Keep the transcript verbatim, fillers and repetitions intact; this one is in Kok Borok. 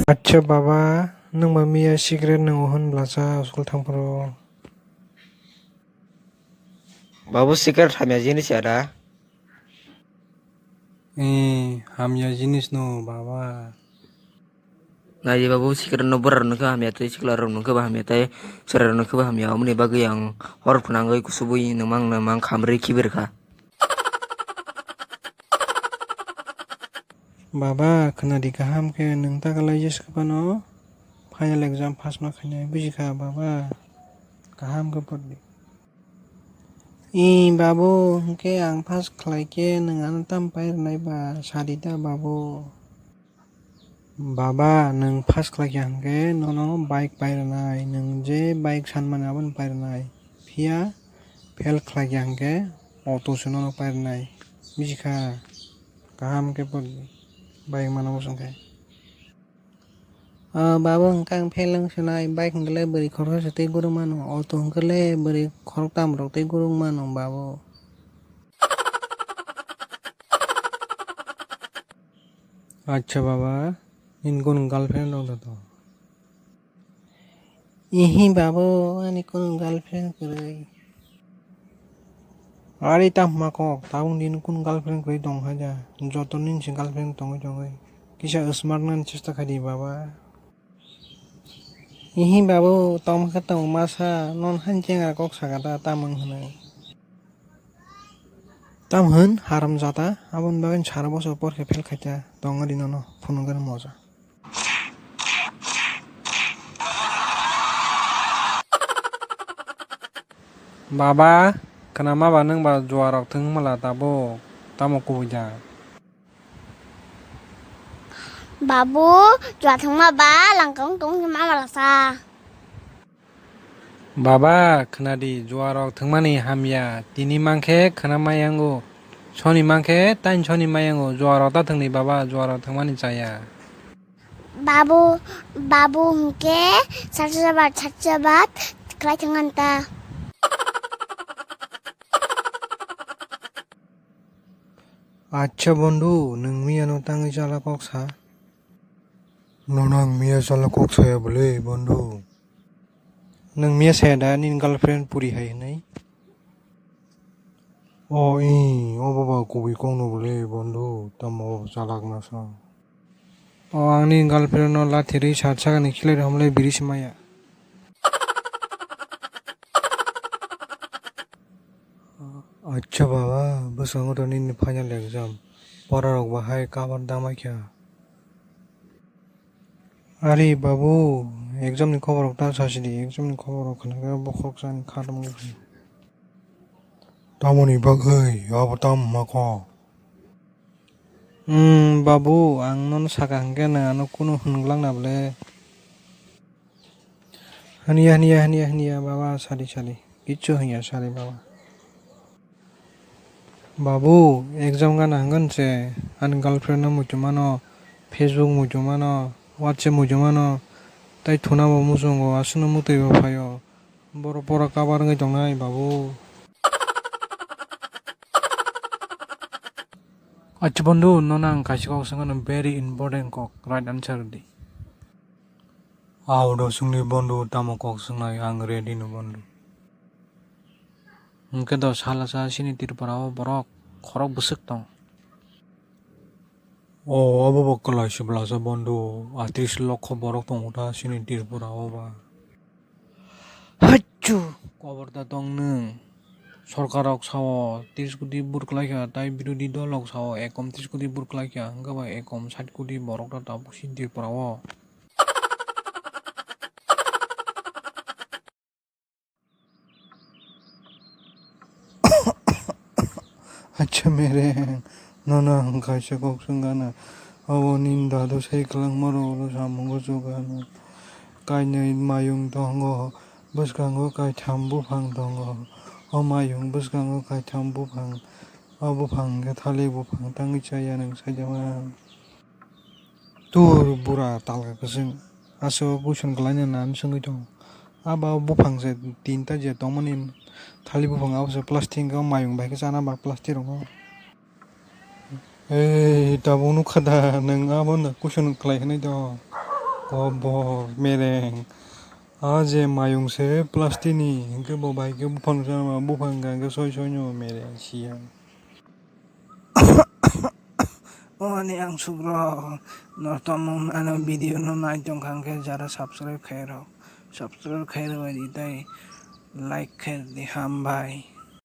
Acha baba, nwng ba miya cigarette nwngo hwn blasa school thangphuru? Babu, cigarette hamya jinis ya da? Eh, hamya jinis no baba. Naidi babu, cigarette no bwrarok nokhe hamya tei chwlarok nokhe bo hamya tei chwrairok nokhe bo hamya. Omoni bagwi ang hor phwnangwi kusubui nwmang nwmang khamrwi khibir kha. Baba, khwnadi kaham khe, nwng ta kalaijak se phano final exam pass ma khainai, buji kha baba? Kaham khe pordi. Ee babu, hwnkhe ang pass khlai khe nwng ano tamo pai rwnai ba, sadi ta babu? Baba, nwng pass khlai kha hwnkhe nono bike pai rwnai, nwng je bike sanmani abono pai rwnai, phiya fail khlai kha hwnkhe auto se nono pai rwnai, buji kha? Kaham khe por, bike mano bosong khe. O babu, hwnkhe ang fail wng swnai, bike hwnkhe le bwrwi khoroksa se tei gurung mano, auto hwnkhe le bwrwi khoroktam rok tei gurung mano babu. Acha baba, nini kunu girlfriend rok da to? Ihi babu, ani kunu girlfriend kwrwi. Ari ta hwma kok, tabuk nini kunu girlfriend kwrwi tong hai da? Joto nini se girlfriend tongwi tongwi. Kisa smart nani chesta khai di baba. Ihi babu, tongma khe tong masa, non han chengra kok saka da, tamung hwnwi. Tam hwn, haram jata, aboni bagwi sara bosor por khe fail khaita, tong adi nono, phunukgani moja. Baba, khwnama ba nwng ba juarok thwng mala tabuk, tamo kubui da? Babu, jua thwngma ba langkang tong khe ma malasa. Baba, khwnadi, juarok thwngmani hamya, tini mankhe khwna mayango, soni mankhe tain soni mayango, juarok ta thwngdi baba, juarok thwngmani chaya. Babu, babu hwnkhe sacha jabat, sacha jabat khlai thwngmani ta. Acha bondhu, nwng miyano tangwi chala kok sa? Nono ang miya chala kok saya bwle bondhu. Nwng miya saya da nini girlfriend puri hai hwnwi? O i, obo ba kubui kokno bwle bondhu, tamo chalak masa. O ang nini girlfriend no lathi rwi sat sakani khilairwi hamlai biri se maya. Acha baba, bwskango to nini final exam. Pora rok bahai kabar damai kha. Ari babu, exam ni khobor rok ta sasi di, exam ni khobor rok khna khe bokhorok sani kha tamo khe. Tamoni bagwi abo tam ma kho? Hmm, babu, ang nono saka hwnkhe nwng ano kunu hwnglak na bwle? Haniya, haniya, haniya, haniya, baba, sadi, sadi. Kichu hanya, sadi, baba. Babu, exam gana hwngan se, ani girlfriend no muitu mano, Facebook muitu mano, WhatsApp muitu mano, tai thuna bo muchungo, aswkno mwtwi bo phaio. Boro pora kabar wngwi tongnai, babu. Acha bondhu, nono ang kaisa kok swngano, very important kok, right answer di. Audo swngdi bondhu, tamo kok swngnai, ang ready no bondhu. Hwnkhe do salasa chini Tripura o borok khorok bwswk tong. O, obo bo kwlai se bwlasa bondhu, atris lokho borok tongo ta chini Tripura o ba. Haichu! Koborta tong nwng. Sorkar rok sao tris koti vote kwlai kha, tai birodhi dol rok sao ekom tris koti vote kwlai kha, hwnkhe ba ekom sait koti borok ta tabuk si Tripura o. Acha mere, nono ang kaisa kok swngana. Obo nini dadu sai kwlangma rok ulo samungo chukano. Kainwi mayung tongo, bwskango kaitham buphang tongo. O mayung bwskango kaitham buphang. O buphang hwnkhe thalik buphang tangwi chaya nwng saijama. Tur bura talka kwchwng. Aswk question kwlaina nani swngwi tongo. Abo buphang se tinta je tongmani thalik buphang abo se plastic o mayung bai khe chana ba plastic rokno. Ei, tabuk nukha da, nwng abono question khlai hinwi do. Obo mereng. A je mayung se plastic ni, hingke bo bai ke buphang sama, buphang hingka hingke soi soi no mereng siya. O ani ang sukrok, no tomung ano video no nai tong kha hingke jara subscribe khai rok, subscribe khai rok di tai like khai di hambai.